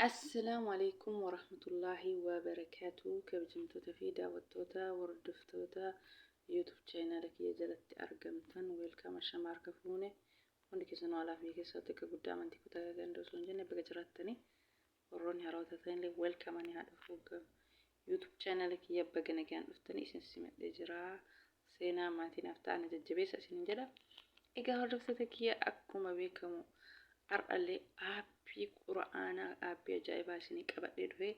Assalaamu alaikum warahmatullaahi wabarakaatu. Kabajamtoota fi daawwattoota, hordoftoota YouTube channel kiyya jalatti argamtan, welcome, ashama harka fuune. Hundi keessanuu alaa fi keessaa, xiqqa guddaa, amantii kutaa ganda osoo hin jenne, baga jiraattanii. Warroonni haarawaa ta'anillee welcome, ani haa dhufu YouTube channel kiyya, baga nagaan dhuftanii, isin simadhee jira. Seenaa maatii naaf ta'an, jajjabeessa isinin jedha. Egaa hordoftoota kiyya, akkuma beekamu har'allee aappii qura'aanaa, aappii ajaa'ibaa isinii qabadhee dhufe.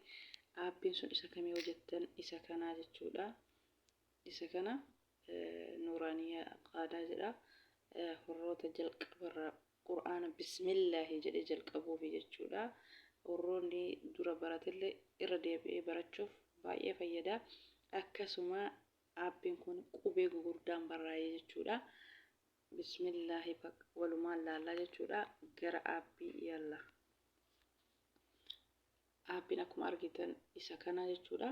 Aappiin sun isa kamii yoo jettan, isa kanaa jechuudha. Isa kana Nuuraaniyaa Qaadaa jedha. Warroota jalqabarraa qura'aana bismillaahi jedhee jalqabuufi jechuudha. Warroonni dura baratillee irra deebi'ee barachuuf baay'ee fayyada. Akkasuma aappiin kun qubee gugurdaan barraa'ee jechuudha. Bismillaahi, walumaan laallaa jechuudha. Gara aappii yalla. Aappiin akkuma argitan isa kana jechuudha.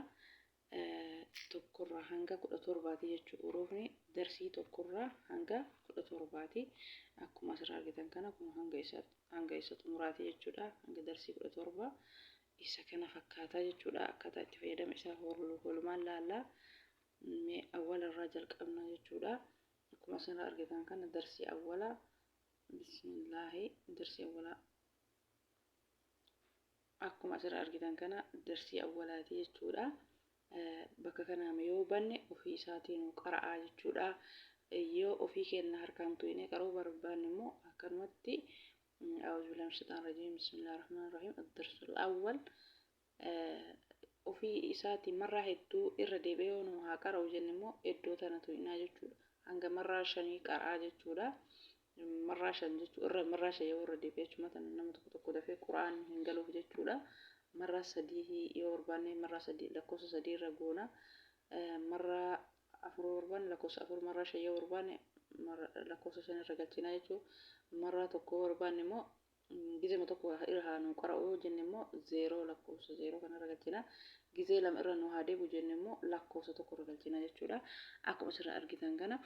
1rraa hanga 17ti jechuudha. Huruufni darsii 1rraa hanga 17ti. Akkuma asirraa argitan kana kun hanga isa xumuraati jechuudha. Hanga darsii 17 isa kana fakkaataa jechuudha. Akkaataa itti fayyadama isaa walumaan laallaa. Mee awwalarraa jalqabna jechuudha. Akkuma asirraa argitan kana darsii awwalaa, bismillaahi, darsii awwalaa akkuma asirraa argitan kana darsii awwalaati jechuudha. Bakka kanaa yoo banne ofii isaatiin qara'aa jechuudha. Yoo ofii keenya harkaan tuqnee qaruu barbaanne immoo akkanumatti أعوذ بالله من الشيطان الرجيم، بسم الله الرحمن الرحيم، الدرس الأول. Ofii isaatiin marraa hedduu irra deebi'ee yoo nu haa qara'u jenne immoo iddoo tana tuqnaa jechuudha. Hanga marraa shanii qara'aa jechuudha. Marraa shan jechuu irra marraa shan yoo irra deebi'ee jechuudha, tana nama tokko tokko dafee qura'aan hin galuuf jechuudha. Marraa sadii yoo barbaanne marraa sadii, lakkoofsa sadii irra goona. Marraa afur yoo barbaanne lakkoofsa afur, marraa shan yoo barbaanne lakkoofsa shan irra galchinaa jechuudha. Marraa tokko yoo barbaanne immoo, gizema tokko irra haa nu qara'u yoo jenne immoo zeeroo, lakkoofsa zeeroo kanarra galchina. Gizee lama irra nu haa deebi'u jenne immoo lakkoofsa tokko irra galchina jechuudha. Akkuma asirraa argitan kana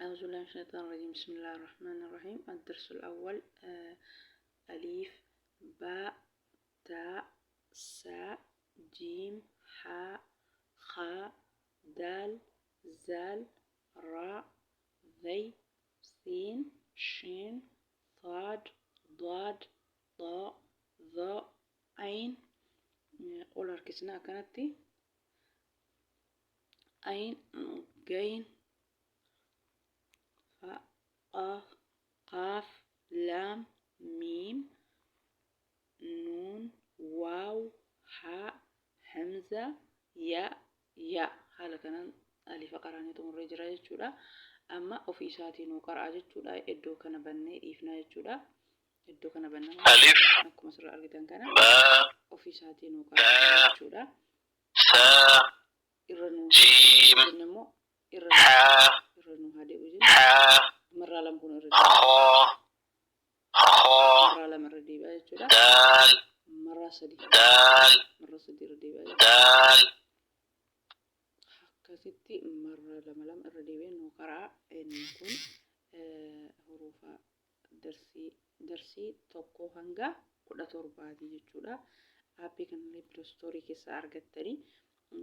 أعوذ بالله من الشيطان الرجيم، بسم الله الرحمن الرحيم، الدرس الأول، أليف، باء، تاء، ساء، جيم، حاء، خاء، دال، زال، راء، ذي، سين، شين، صاد، ضاد، طاء، ظاء، عين. Ol harkisna akkanatti. عين، غين، فاء، قاف، قاف، لام، ميم، نون، واو، حاء، همزة، ياء، ياء. Haala kanaan alifa qaraanii xumurree jira jechuudha. Amma ofii isaatii nuu qara'a jechuudha. Iddoo kana bannee dhiifnaa jechuudha. Iddoo kana bannaa ألف akkuma asirraa argitan kana باء ofii isaatii nuu qara'a jechuudha. ساء Irra nuu جيم jenne immoo irra حاء irra nuu haa deebi'u jenne حاء marraa lama kun irra deebi'a. خاء خاء Marraa lama irra deebi'a jechuudha. دال Marraa sadi, دال marraa sadi irra deebi'a jechuudha. دال Akkasitti marraa lama lama irra deebi'ee nuu qara'a. Inni kun hurufa darsii 1 hanga 17ti jechuudha. Aappii kanallee Play Store keessaa argattanii,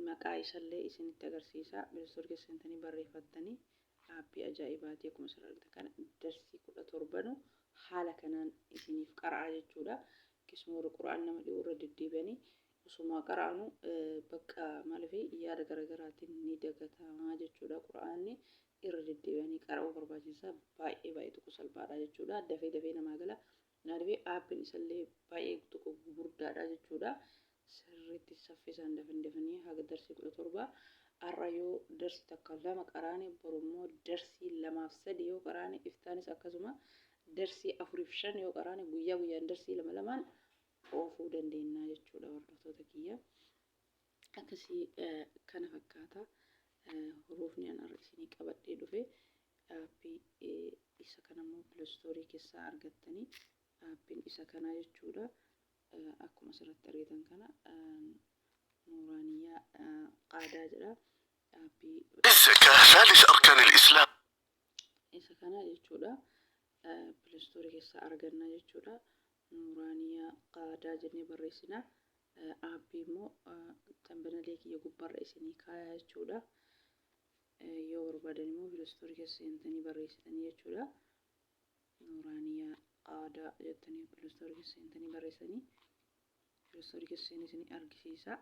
maqaa isallee isinitti agarsiisa. Play Store keessa seentanii barreeffattanii, aappii ajaa'ibaati. Akkuma asirraa argitan kana darsii 17nu haala kanaan isiniif qara'a jechuudha. Keessumaa warri qura'aan nama dhibu irra deddeebi'anii osuma qara'anu bakka maaliif yaada garaagaraatiin ni dagatamaa jechuudha. Qura'aanni irra deddeebi'anii qara'uu barbaachisaa, baay'ee baay'ee tokko salphaadha jechuudha. Dafee dafee namaa gala. Maaliif aappiin isallee baay'ee tokko gurguddaadha jechuudha. Sirriitti saffisaan dafan dafanii haga darsii 17 har'a yoo darsii takka lama qaraane, borummoo darsii lamaaf sadi yoo qaraane, iftaanis akkasuma darsii afuriif shan yoo qaraane, guyyaa guyyaan darsii lama lamaan oofuu dandeenya jechuudha, hordoftoota kiyya. Akkasii kana fakkaata. Huruufni an har'a isinii qabadhee dhufe aappii isa kanammoo Play Store keessaa argattanii, aappiin isa kanaa jechuudha. Akkuma asirratti argitan kana Nuuraaniyaa Qaadaa jedha. Aappii الزكاة ثالث أركان الإسلام isa kana jechuudha. Play Store keessaa arganna jechuudha. Nuuraaniyaa Qaadaa jennee barreessina. Aappii immoo tambanalee kiyya gubbaarra isinii kaayaa jechuudha. Yoo barbaadan immoo Play Store keessa seentanii barreessitanii jechuudha. Nuuraaniyaa Qaadaa jettanii Play Store keessa seentanii barreessanii Play Store keessa seenee isinii argisiisa.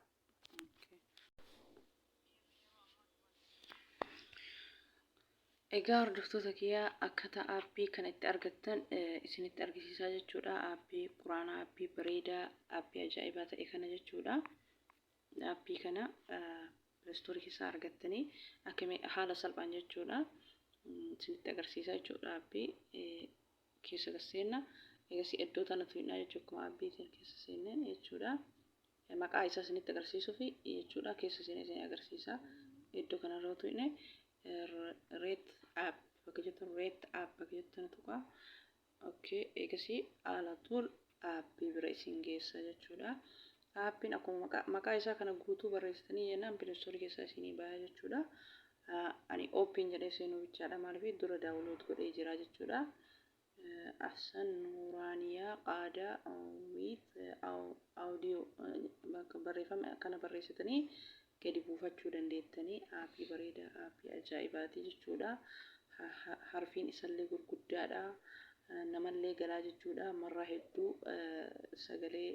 Egaa hordoftoota kiyya akkaataa aappii kana itti argattan isinitti argisiisaa jechuudha. Aappii quraanaa, aappii bareedaa, aappii ajaa'ibaa ta'e kana jechuudha. Aappii kana Play Store keessaa argattanii akkami haala salphaan jechuudha. Isinitti agarsiisaa jechuudha aappii keessa gad seenna. Egasii iddoo tana tuqnaa jechuudha akkuma aappiitiin keessa seenne jechuudha. Maqaa isaa isinitti agarsiisuuf jechuudha keessa seenee isin agarsiisa. Iddoo kanarra tuqne rate app bakka jettu rate app bakka jettu tana tuqaa. Okay, eegasii haala tuul aappii bira isin geessa jechuudha. Aappiin akkuma maqaa isaa kana guutuu barreessitanii jennaan Play Store keessaa isinii baha jechuudha. Ani open jedhee seenuu bichaadha maaliif dura download godhee jira jechuudha. Ahsan Nuuraaniyaa Qaadaa with audio bakka barreeffama akkana barreessitanii gadi buufachuu dandeettanii aappii bareedaa aappii ajaa'ibaati jechuudha. Harfiin isallee gurguddaadha. Namallee galaa jechuudha. Marraa hedduu sagalee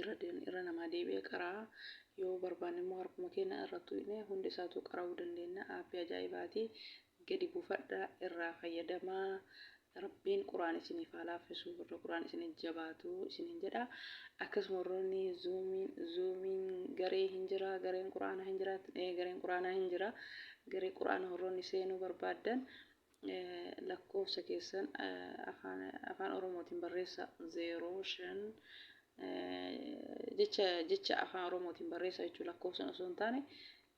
irra namaa deebi'ee qaraa yoo barbaanne immoo harkuma keenya irra tuqne hundi isaatu qara'uu dandeenya. Aappii ajaa'ibaati. Gadi buufadhaa irraa fayyadamaa. Rabbiin quraan isiniif haa laaffisu warra quraan isiniif jabaatu isiniin jedha. Akkasuma warroonni zuumiin garee hin jira gareen quraanaa hin jira gareen quraanaa hin jira garee quraana warroonni seenuu barbaaddan lakkoofsa keessan afaan Oromootiin barreessa 0 5 jecha afaan Oromootiin barreessa jechuun lakkoofsan osoo hin taane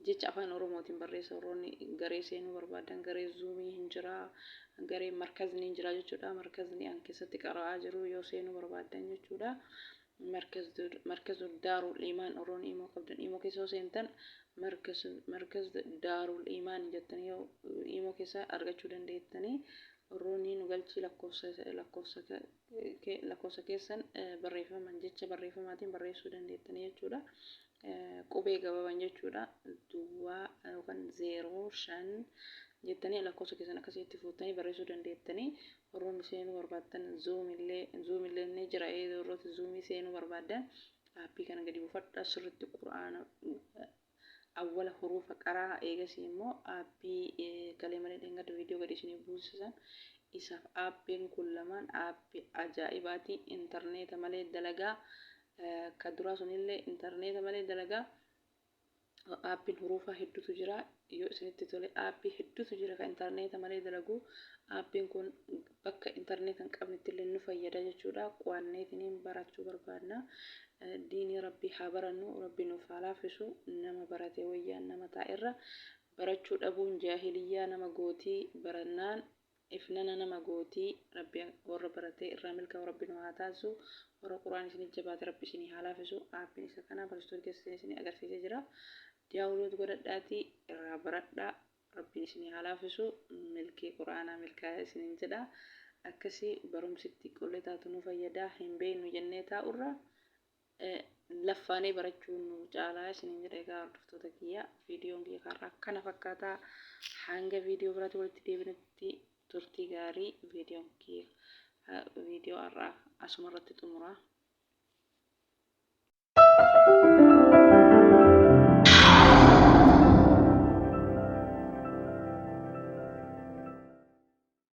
jecha afaan Oromootiin barreessa warroonni garee seenuu barbaadan garee zuumii hin jira garee markazni hin jira jechuudha markazni an keessatti qara'aa jiru yoo seenuu barbaadan jechuudha markazu daarul iimaan warroonni imoo qabdan imoo keessa yoo seentan markaz daarul iimaan jettanii yoo imoo keessa argachuu dandeettanii warroonni nu galchii lakkoofsa keessan barreeffaman jecha barreeffamaatiin barreessuu dandeettanii jechuudha. Qubee gabaabaan jechuudha. Duwwaa yookaan 0 5 jettanii lakkoofsa keessan akkasitti fuutanii barreessuu dandeettanii warroonni seenuu barbaaddan zuumillee ni jira warroota zuumii seenuu barbaaddan aappii kana gadi buufadhaa sirriitti quraana awwala huruufa qaraa eegasii immoo aappii kalee malee dheengadda viidiyoo gadi isinii buusisan isaaf aappiin kun lamaan aappii ajaa'ibaati intarneeta malee dalagaa ka duraa sunillee intarneeta malee dalagaa aappiin huruufaa hedduutu jira yoo isinitti tole aappii hedduutu jira ka intarneeta malee dalagu aappiin kun bakka intarneeta hin qabnetti illee nu fayyada jechuudha qo'anneetiniin barachuu barbaadna diinii rabbii haa barannu rabbi nuuf haa laaffisu nama barate wayyaan nama taa'erra barachuu dhabuun jaahiliyyaa nama gootii barannaan ifnana nama gootii rabbi warra baratee irraa milkaa'u rabbi nu haa taasisu warra quraan isinii jabaate rabbi isinii haa laafisu aappiin isa kanaa Play Store keessatti isinii agarsiisee jira download godhadhaatii irraa baradhaa rabbiin isinii haa laafisu milkii quraanaa milkaa'ee isiniin jedha akkasii barumsitti qollee taatu nu fayyadaa hin beeknu jennee taa'urra laffaanee barachuun nu caalaa isiniin jedha egaa hordoftoota kiyya viidiyoon kiyya karraa kana fakkaataa hanga viidiyoo biraatti walitti deebinutti turtii gaarii viidiyoon kiyya viidiyoo har'aa asuma irratti xumura.